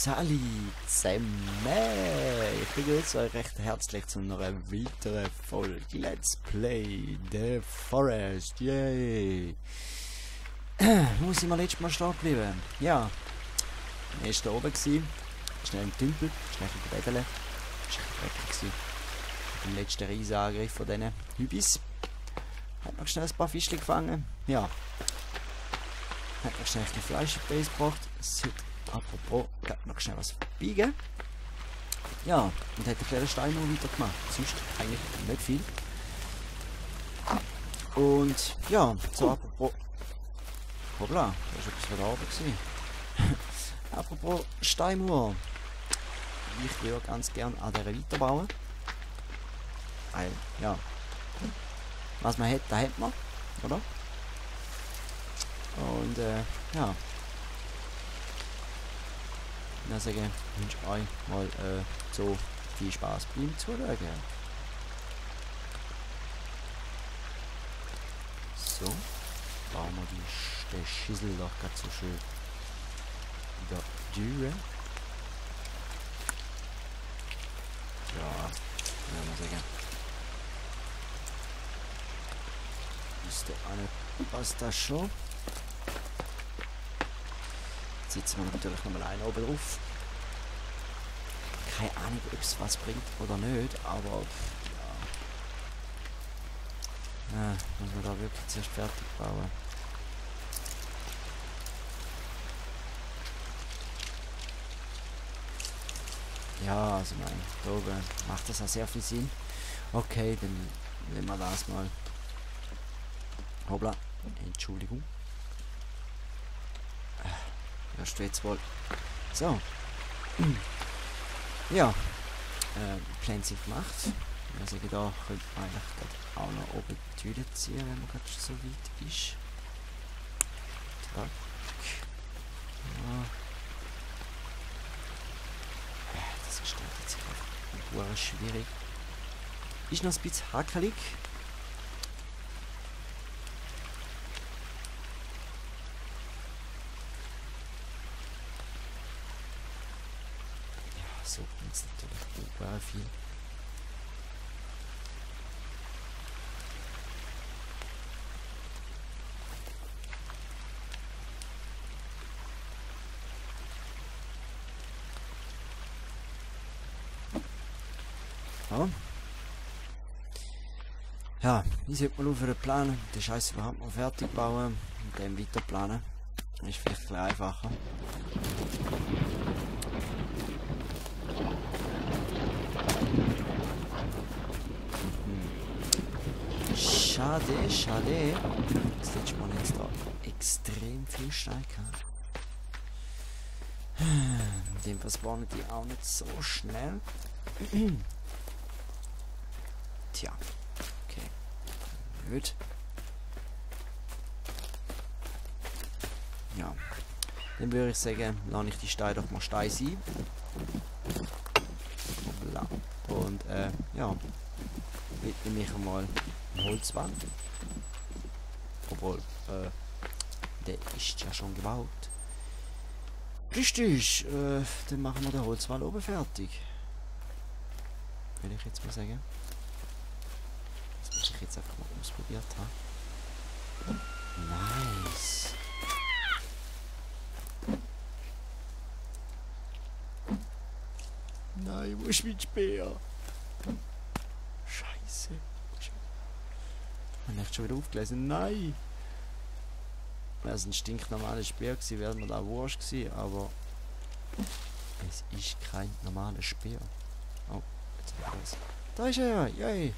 Sally zusammen. Ich begrüße euch recht herzlich zu einer weiteren Folge Let's Play The Forest. Yay! Wo sind wir letztes Mal stehen geblieben? Ja, er war da oben, schnell im Tümpel, schnell im Bettele. Das war echt dreckig. Im letzten Riesenangriff von diesen Hübis. Hat noch schnell ein paar Fischchen gefangen. Ja. Hat noch schnell ein Fleisch in die Base gebracht. Es hat, apropos, noch schnell was biegen. Ja, und hat einen kleinen Stein noch weitergemacht. Sonst eigentlich nicht viel. Und ja, so apropos. Hoppla, da ist etwas von da oben gewesen. Apropos Steinmauer. Ich würde ganz gern an der weiterbauen. Weil, ja. Was man hat, da hat man, oder? Und ja. Ich würde sagen, ich wünsche euch mal so viel Spaß beim Zuschauen. So, bauen wir den Schüssel doch gerade so schön wieder durch. Ja, kann man sagen. Müsste eine, passt das schon. Jetzt setzen wir natürlich nochmal einen oben drauf. Keine Ahnung, ob es was bringt oder nicht, aber ja. Muss man da wirklich zuerst fertig bauen. Ja, also nein, da oben macht das auch sehr viel Sinn. Okay, dann nehmen wir das mal. Hoppla, Entschuldigung. Erst jetzt wohl. So. Ja. Pläne sind gemacht. Also da könnte man eigentlich auch noch oben die Tüte ziehen, wenn man gerade so weit ist. Zack. Ja. Das gestaltet sich einfach schwierig. Ist noch ein bisschen hakelig. So kommt es natürlich auch viel. Ja. Ja, ich sollte mal aufhören planen, den Scheiß überhaupt mal fertig bauen und dann weiter planen. Ist vielleicht ein bisschen einfacher. Schade, schade. Das letzte Mal jetzt da extrem viel Stein gehabt. In dem Fall spawnen die auch nicht so schnell. Tja, okay. Gut. Ja. Dann würde ich sagen, lasse ich die Steine doch mal Stein sein. Und ja. Widme mich einmal Holzwand. Obwohl, der ist ja schon gebaut. Richtig, dann machen wir den Holzwall oben fertig. Will ich jetzt mal sagen. Das muss ich jetzt einfach mal ausprobiert haben. Nice. Nein, wo ist mein Speer? Scheiße. Ich schon wieder aufgelesen. Nein! Wäre es ein stinknormales Speer gewesen, wäre mir da wurscht gewesen, aber es ist kein normales Speer. Oh, jetzt habe ich das. Da ist er! Yay!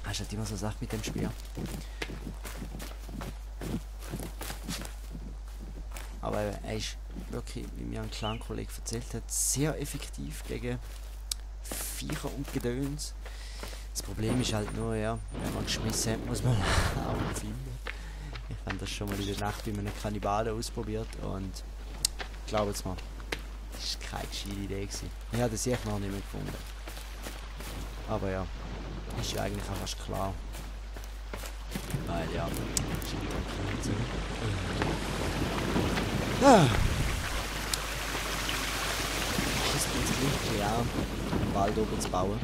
Hast du halt immer so Sachen mit dem Speer. Aber er ist wirklich, wie mir ein Clan-Kollege erzählt hat, sehr effektiv gegen Viecher und Gedöns. Das Problem ist halt nur, ja, wenn man geschmissen hat, muss man auch finden. Ich habe das schon mal in der Nacht bei einem Kannibalen ausprobiert und glaubt mir, das war keine gescheite Idee gewesen. Ich habe das sicher noch nicht mehr gefunden. Aber ja, ist ja eigentlich auch fast klar. Weil ja, einen Wald oben zu bauen.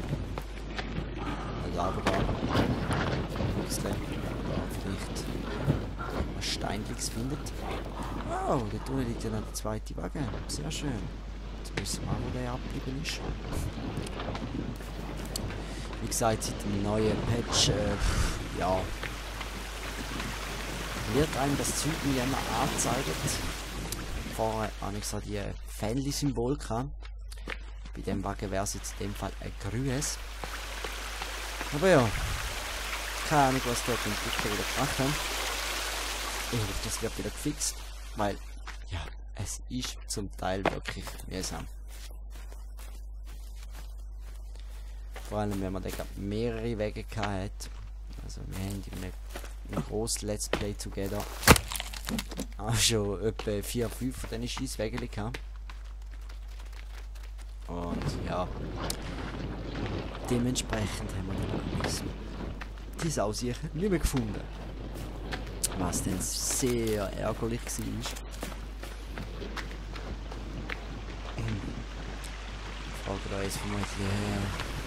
Also runtergehen. Oder vielleicht was Steinliches findet. Oh, dort unten liegt ja noch der zweite Wagen. Sehr schön. Jetzt wissen wir auch, wo der abgeblieben ist. Wie gesagt, seit dem neuen Patch, ja, wird einem das Zeug nie immer angezeigt. Vorher habe ich so die Fähnli-Symbol gehabt. Bei dem Wagen wäre es jetzt in dem Fall ein grünes. Aber ja, keine Ahnung, was dort die Entwickler wieder gemacht haben. Ich hoffe, das wird wieder gefixt, weil, ja, es ist zum Teil wirklich mühsam. Vor allem, wenn man da mehrere Wege hat. Also, wir haben in einem grossen Let's Play Together auch schon etwa 4, 5 von diesen Scheisswegen gehabt. Und ja, dementsprechend haben wir dann die Sau sicher nicht mehr gefunden. Was dann sehr ärgerlich war. Ich frage euch vermutlich,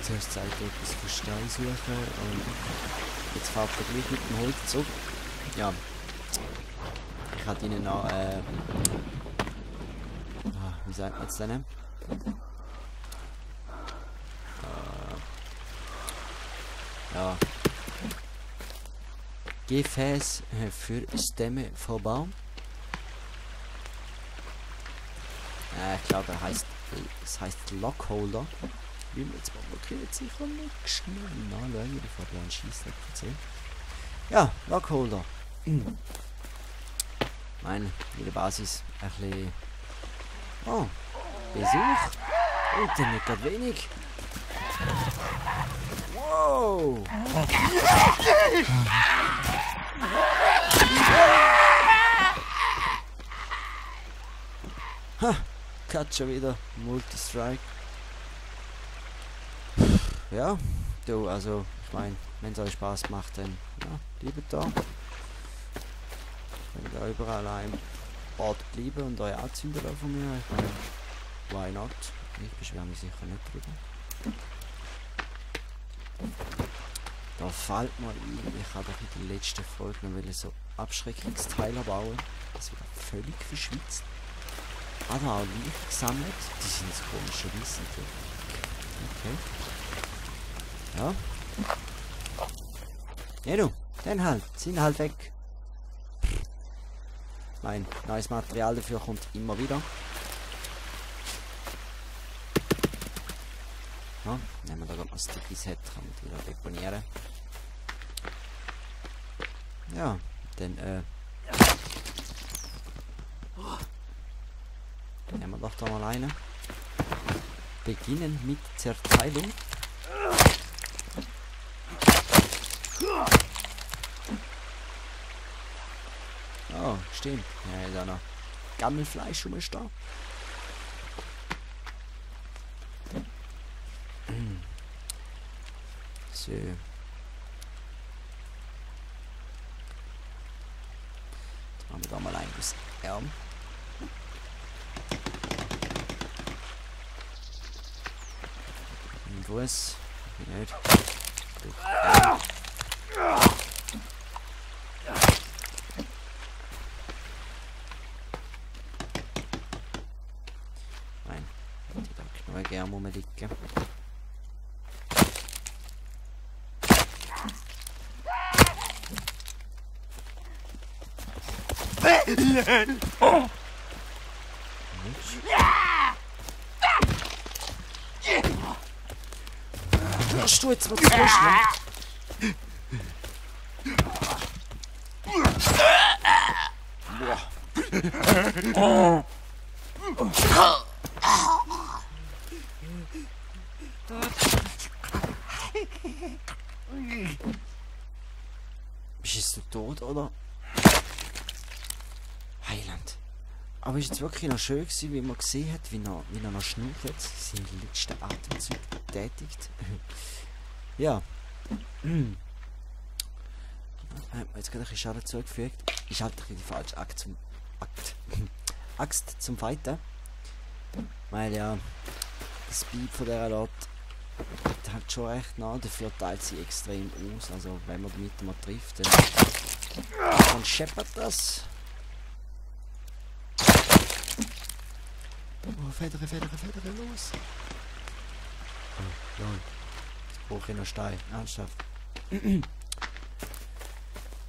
zuerst Zeit etwas für Stein suchen und jetzt fährt er gleich mit dem Holz zurück. Ja, ich hatte ihnen noch, wie sagt man jetzt denn? Ja, Gefäß für Stämme vor Baum. Ich glaube, es heißt Lockholder. Wie wir jetzt mal blockiert, sicher nicht schnell nachschauen, bevor du einen Schießtag erzählst. Ja, Lockholder. Meine, in der Basis ein bisschen. Oh, Besuch. Und dann nicht gerade wenig. Wow! Ha! Cut schon wieder. Multistrike. Ja, du, also, ich meine, wenn es euch Spaß macht, dann, ja, bleibt da. Könnt ihr überall an Ort bleiben und euch anzünden von mir. Ich meine, why not? Ich beschwere mich sicher nicht drüber. Da fällt mir ein, ich habe doch in der letzten Folge noch so Abschreckungsteile bauen. Das wird völlig verschwitzt. Hat auch Licht gesammelt. Die sind so komischerweise. Okay. Ja. Ja du, dann halt. Sind halt weg. Mein neues Material dafür kommt immer wieder. Ja, nehmen wir da gerade noch Stickies hat, kann man die wieder deponieren. Ja, dann nehmen wir doch da mal eine. Beginnen mit Zerteilung. Oh, stimmt. Ja, da noch Gammelfleisch rumstehen. So. Jetzt machen wir da mal ein bisschen Arm. Und wo ist? Nicht. Nein, die da genug Arm rumliegen. Hörst du jetzt mal zu schnell? Bist du tot, oder? Heiland. Aber ist jetzt wirklich noch schön gewesen, wie man gesehen hat, wie er noch schnuppert, seinen letzten Atemzug tätigt. Ja. Hat mir jetzt gerade ein bisschen Schaden zugefügt. Ich hatte die falsche Axt zum Fighten. Weil ja, der Speed von dieser Lot hat schon recht nah, dafür teilt sie extrem aus. Also wenn man damit mal trifft, dann scheppert das. Oh, Federe, los! Oh, lol. Jetzt brauche ich noch Stein. Ernsthaft.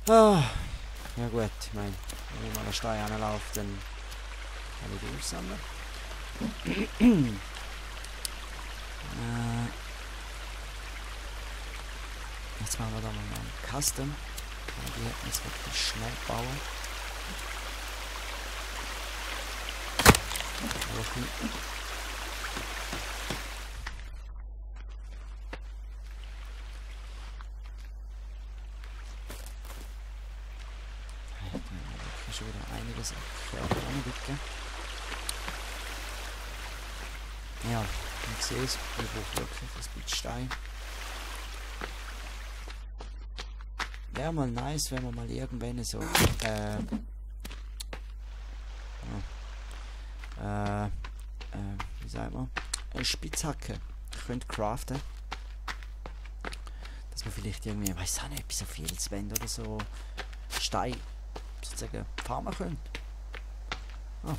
Ah, ja gut, ich meine, wenn ich mal einen Stein anlaufe, dann kann ich die aussammeln. Jetzt machen wir da mal einen Custom. Die hätten jetzt wirklich schnell bauen. Schon wieder einiges abgeben. Ja, ich sehe es, ich brauche wirklich ein bisschen Stein. Wäre mal nice, wenn wir mal irgendwann so wie sagt man, eine Spitzhacke könnte craften. Dass man vielleicht irgendwie, weiß auch nicht, bis auf Felswände oder so Stein sozusagen farmen können. Oh.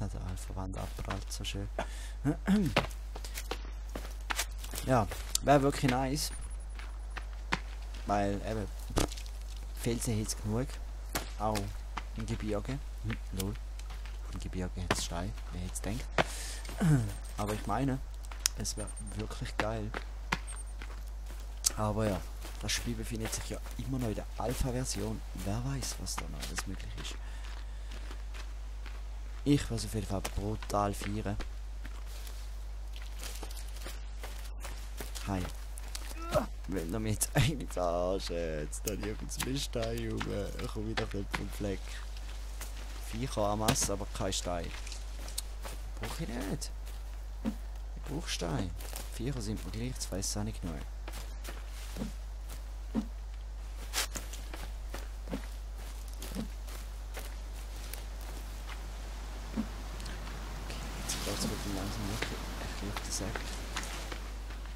Der Alpha-Wand abprallt, so schön. Ja, wäre wirklich nice. Weil eben Felsen hat es genug. Auch im Gebirge. Null. Im Gebirge hat es Stein, wer jetzt denkt. Aber ich meine, es wäre wirklich geil. Aber ja, das Spiel befindet sich ja immer noch in der Alpha-Version. Wer weiß, was da noch alles möglich ist. Ich was auf jeden Fall brutal feiern. Hi. Wenn er mich jetzt eigentlich verarschen, jetzt da nirgends mehr Stein rum. Ich komme wieder vom Fleck. Viecher am Mass, aber kein Stein. Brauche ich nicht. Ich brauche Stein. Viecher sind mir gleich, das weiss auch nicht genau.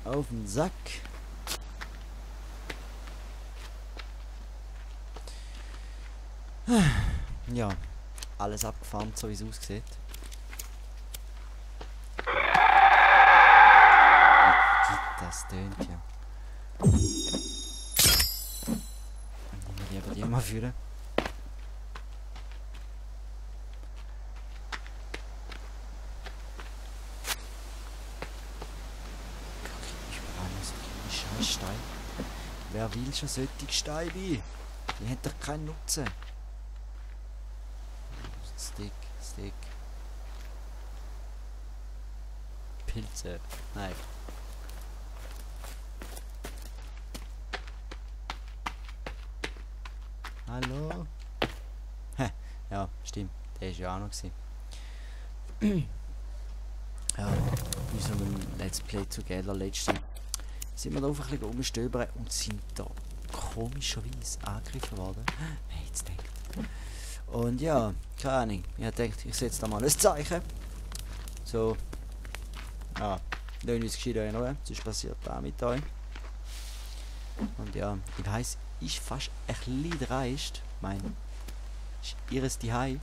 Auf den Sack. Ja, alles abgefarmt, so wie es aussieht. Das tönt ja. Nehmen wir die mal führen. Stein. Wer will schon solche Steine? Die haben doch keinen Nutzen. Stick. Pilze. Nein. Hallo? Hä? Ja, stimmt. Der ist ja auch noch gewesen. Ja, bei so einem Let's Play Together letzten sind wir da auf ein bisschen rumstöbern und sind da komischerweise angegriffen worden. Wer hätte es gedacht? Und ja, keine Ahnung. Ich habe gedacht, ich setze da mal ein Zeichen. So. Ja, lasst uns gescheit in Ruhe, sonst passiert da mit euch. Und ja, ich weiss, ist fast ein bisschen dreist. Ich meine, ist ihres Zuhause.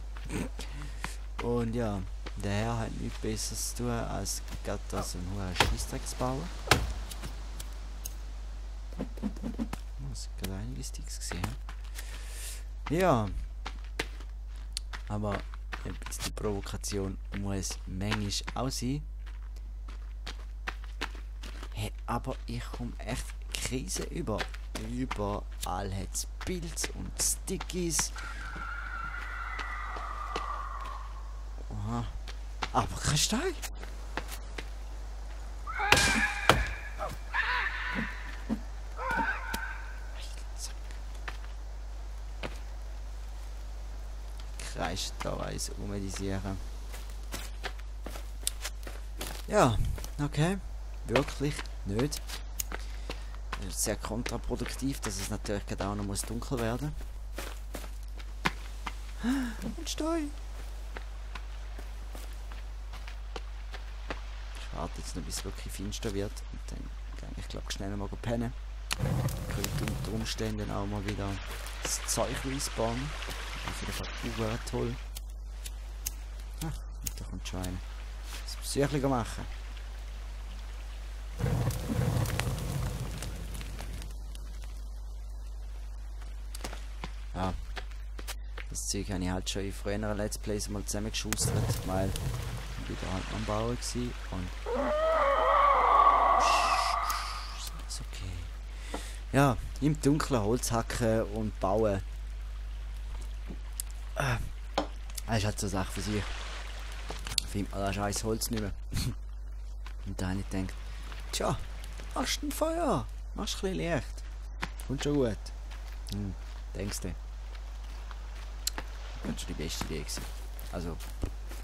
Und ja, der Herr hat nichts Besseres zu tun, als gerade so einen hohen Scheissdreck zu bauen. Es ist gerade einige Sticks gesehen. Ja. Aber die Provokation muss manchmal auch sein. Hey, aber ich komme echt Krise über. Überall hat es Pilze und Stickies. Aha. Aber kein Stein. Kreist da eins umedisieren. Ja, okay. Wirklich nicht. Das ist sehr kontraproduktiv, dass es natürlich gerade auch noch muss dunkel werden. Ein Stein. Ich warte jetzt noch, bis es wirklich finster wird. Und dann kann ich glaube schnell mal pennen. Könnte unter Umständen auch mal wieder das Zeug respawnen. Auf jeden Fall toll. Ah, und da kommt schon einer. Das Besuchchen machen. Ja. Das Zeug habe ich halt schon in früheren Let's Plays mal zusammengeschustert, weil ich wieder halt am Bauen war und ist okay. Ja, im Dunkeln Holz hacken und bauen. Das ist halt so eine Sache für sich. Ich finde man das scheiß Holz nicht mehr. Und dann habe ich gedacht, tja, machst du ein Feuer, machst ein bisschen Licht. Kommt schon gut. Denkst du? Das war schon die beste Idee gewesen. Also,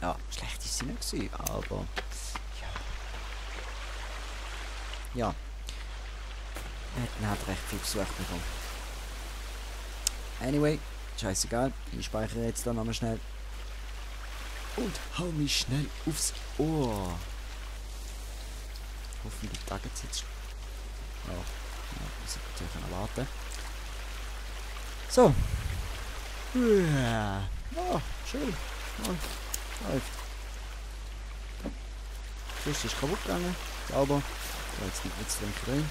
ja, schlecht ist sie nicht gewesen, aber ja. Wir hätten halt recht viel Besuch bekommen. Anyway, scheißegal, ich speichere jetzt dann nochmal schnell. Und hau mich schnell aufs Ohr. Hoffentlich taget es jetzt. Ja, muss ich natürlich noch warten. So. Ja, schön. Ja, läuft. Die Kiste ist kaputt gegangen. Sauber. So, jetzt liegt jetzt drin drin.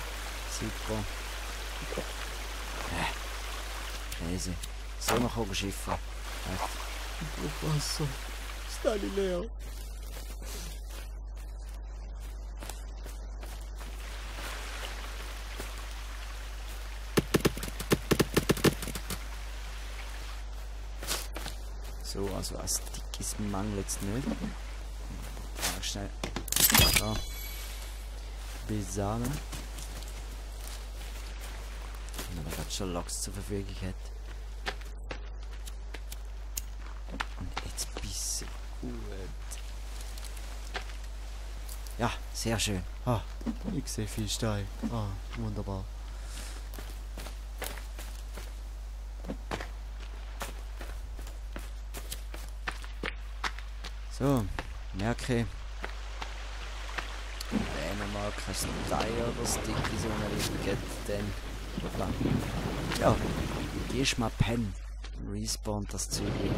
Super. Käse. So noch schiffen. Ich brauche Wasser. Ist alle leer. So, also als dickes mangelt es nicht. Ja, schnell. So. Besamen. Wenn man gerade schon Loks zur Verfügung hat. Und jetzt bisschen gut. Ja, sehr schön. Ah, ich sehe viel Stein. Ah, wunderbar. So, merke, wenn man mal kein Stein oder Stick in so einer Richtung geht, dann ja, gehst mal pennen. Respawnt das Zeug wieder.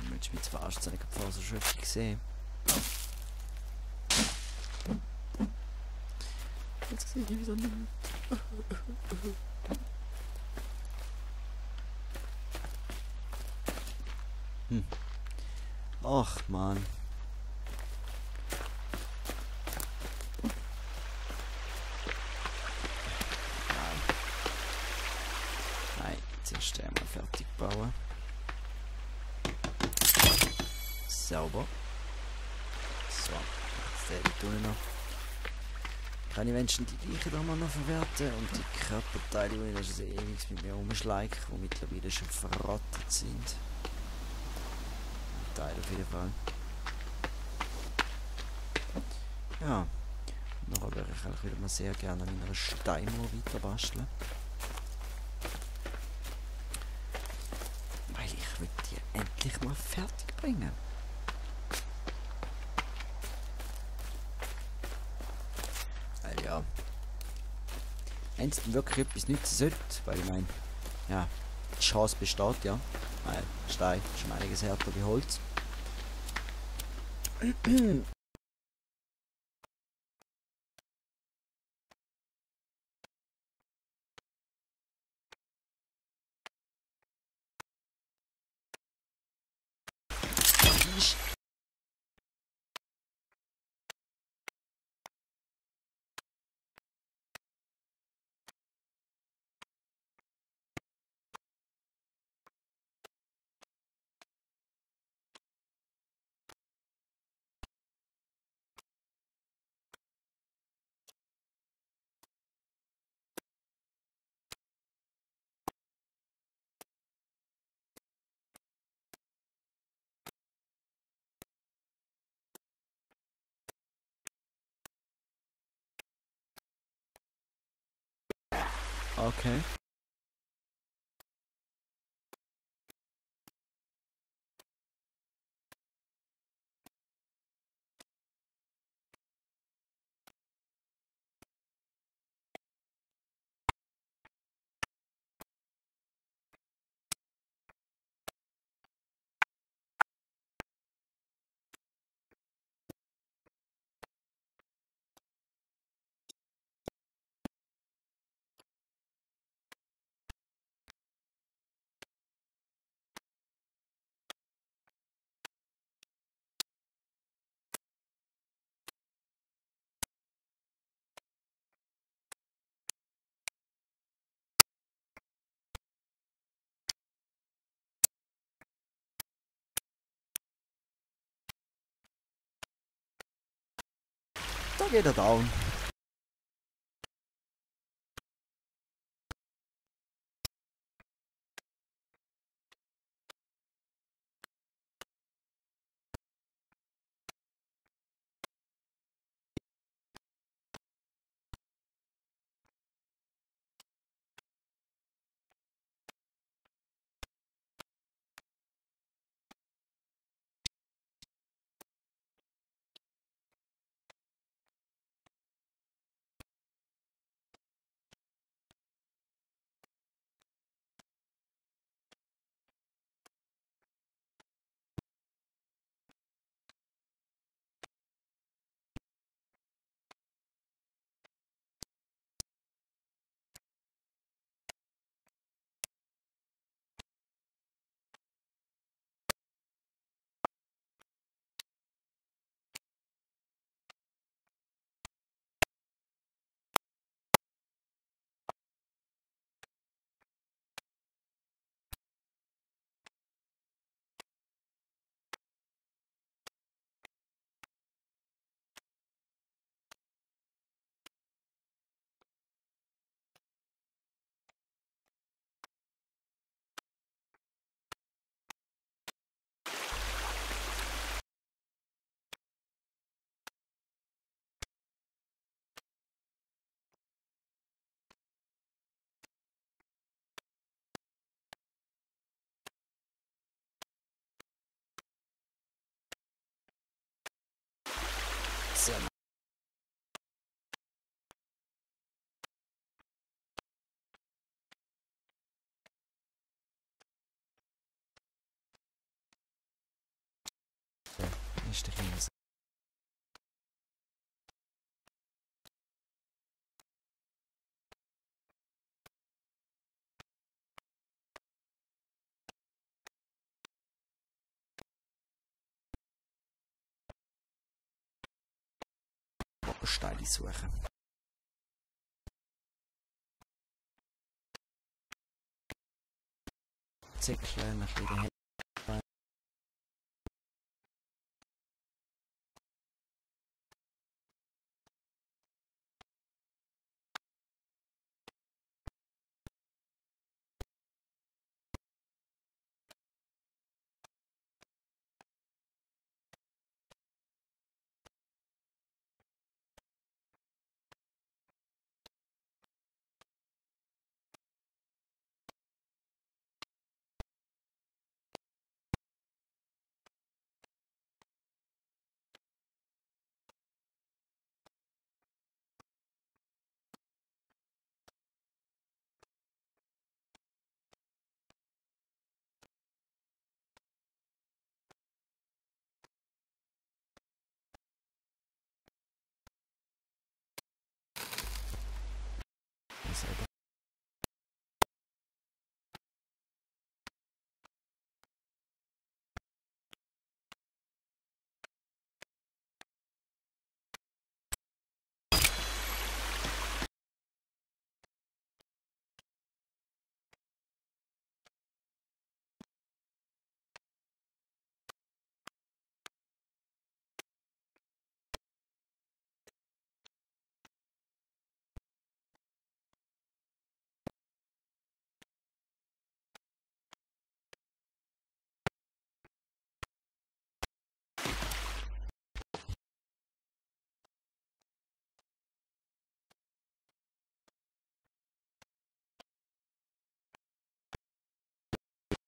Willst du mich verarschen, ich habe vorher so schön gesehen. Jetzt sehe ich wieder nicht. Ach man. Nein, zuerst einmal fertig bauen. Sauber. So, jetzt die Tunnel noch. Kann ich wenigstens die Leichen da mal noch verwerten und die Körperteile, die das ewig mit mir rumschleichen, die mittlerweile schon verrottet sind. Ein Teil auf jeden Fall. Ja, nachher würde ich auch wieder mal sehr gerne an meiner Steinmauer weiter basteln. Weil ich will die endlich mal fertig bringen. Weil ja, wenn es wirklich etwas nützen sollte, weil ich meine, ja, die Chance besteht ja, weil Stein ist schon einiges härter wie Holz. Okay. Da geht er down. Sehr nice. Ist der Käse. Steine suchen. Zickeln, ein bisschen den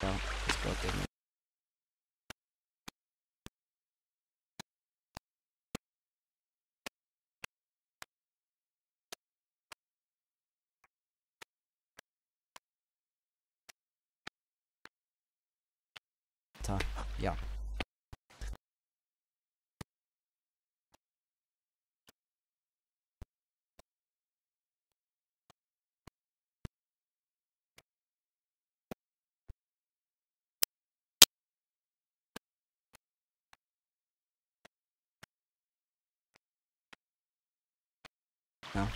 Ja, das geht eben. Ja. Ja.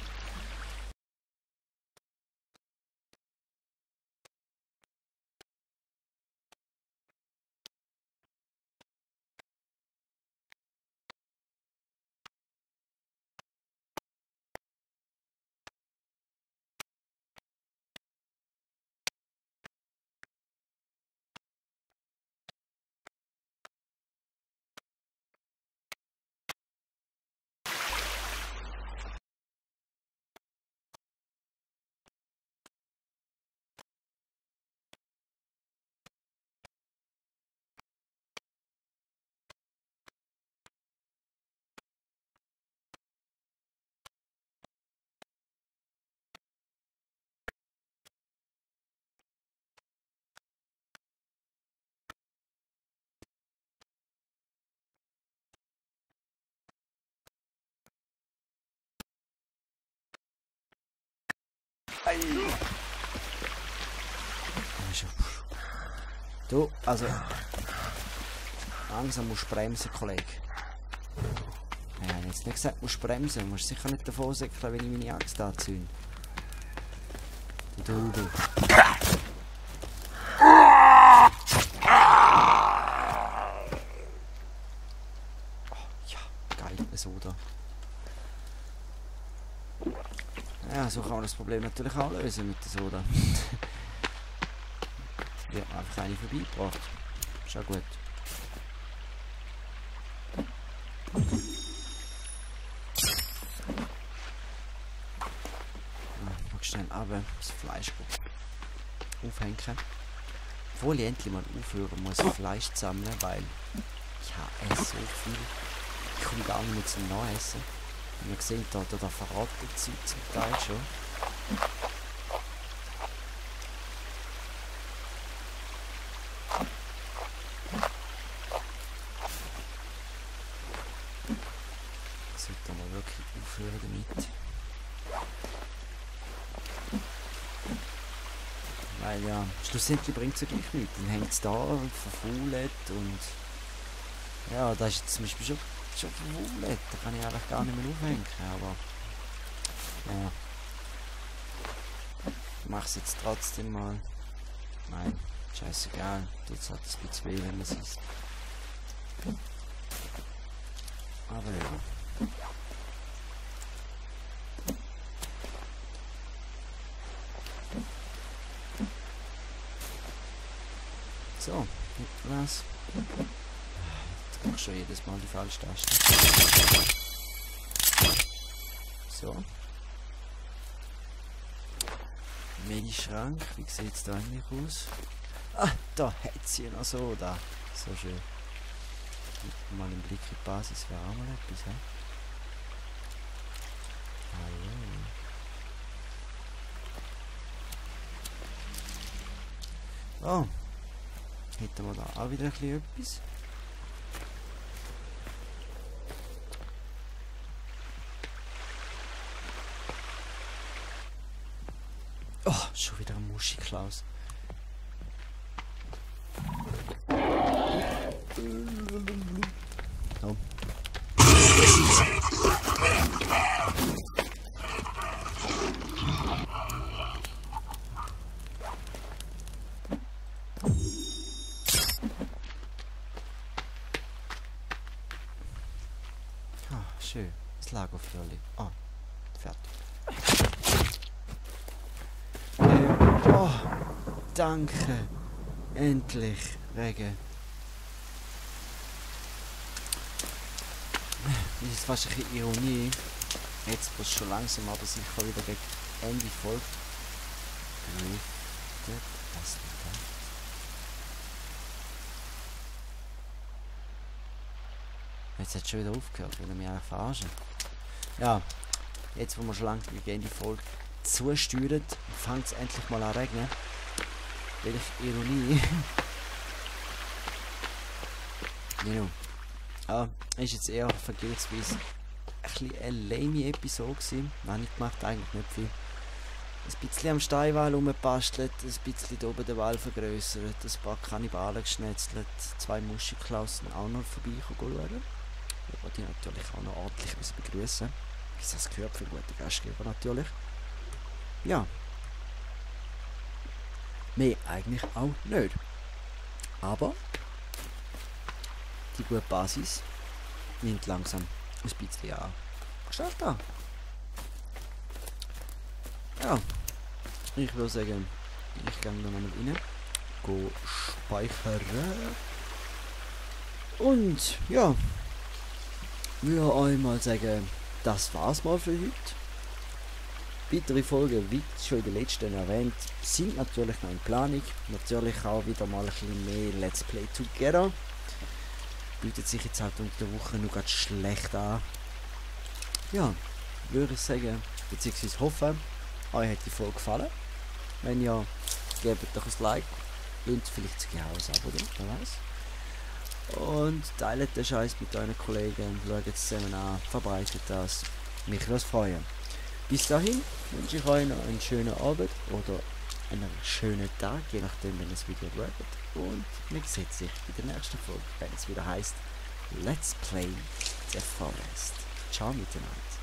Du, also langsam musst du bremsen, Kollege. Ja, ich habe jetzt nicht gesagt, du musst bremsen. Du musst sicher nicht davon säckeln, wenn ich meine Axt anzünde. Du. Oh, ja, geil, eine Soda. Ja, so kann man das Problem natürlich auch lösen mit der Soda. Wird mir einfach eine vorbeigebracht. Ist auch gut. Mag schnell runter das Fleisch aufhängen. Obwohl ich endlich mal aufhören muss, Fleisch zu sammeln, weil ich habe so viel. Ich komme gar nicht mehr zum Nachessen. Wir sehen da verratet Zeug zum Teil schon. Ich sollte mal wirklich aufhören damit. Weil ja, schlussendlich bringt es ja gleich nichts. Dann hängt es da und verfault und ja, da ist jetzt zum Beispiel schon verfault. Da kann ich eigentlich gar nicht mehr aufhängen, aber ja. Ich mache es jetzt trotzdem mal. Nein, scheißegal. Tut's halt ein bisschen weh, wenn man es isst. Aber ja. So, was? Jetzt mach ich schon jedes Mal die falsche Taste. So. Mini-Schrank, wie sieht es da eigentlich aus? Ah, da hat sie noch so da. So schön. Mal einen Blick in die Basis wäre auch mal etwas, he? Hallo. Oh. Hätten wir da auch wieder ein bisschen etwas. Oh, schon wieder ein Muschi-Klaus. Oh. Ah, schön. Das Lagerfeuerli. Ah, fertig. Oh, danke. Endlich, Regen. Das ist fast ein bisschen Ironie. Jetzt, wo es schon langsam aber sicher wieder gegen Ende folgt. Was ist denn Jetzt hat es schon wieder aufgehört, will er mich eigentlich verarschen. Ja, jetzt wo wir schon lange gegen die Folge zusteuern, fängt es endlich mal an regnen. Welche Ironie. Genau. Ja, ist jetzt eher vergleichsweise ein bisschen eine lame Episode gewesen. Nein, nicht gemacht, eigentlich nicht viel. Ein bisschen am Steinwall rumgebastelt, ein bisschen da oben den Wall vergrößert, ein paar Kannibalen geschnetzelt, 2 Muschiklausen auch noch vorbeischauen. Ich wollte die natürlich auch noch ordentlich begrüßen. Wie es das gehört für gute Gastgeber natürlich. Ja. Mehr eigentlich auch nicht. Aber die gute Basis nimmt langsam ein bisschen an. Gestalt an. Ja. Ich würde sagen, ich gehe noch mal rein. Go speichern. Und ja. Würde euch mal sagen, das war's mal für heute. Weitere Folgen, wie schon in den letzten erwähnt, sind natürlich noch in Planung. Natürlich auch wieder mal ein bisschen mehr Let's Play Together. Bietet sich jetzt halt unter der Woche noch ganz schlecht an. Ja, würde ich sagen, beziehungsweise hoffe, euch hat die Folge gefallen. Wenn ja, gebt doch ein Like, lohnt vielleicht sogar auch ein Abo, wer weiß. Und teilt den Scheiß mit euren Kollegen, schaut es zusammen an, verbreitet das. Mich würde es freuen. Bis dahin wünsche ich euch noch einen schönen Abend oder einen schönen Tag, je nachdem, wenn ihr das Video schaut. Und wir sehen sich in der nächsten Folge, wenn es wieder heißt Let's Play The Forest. Ciao miteinander.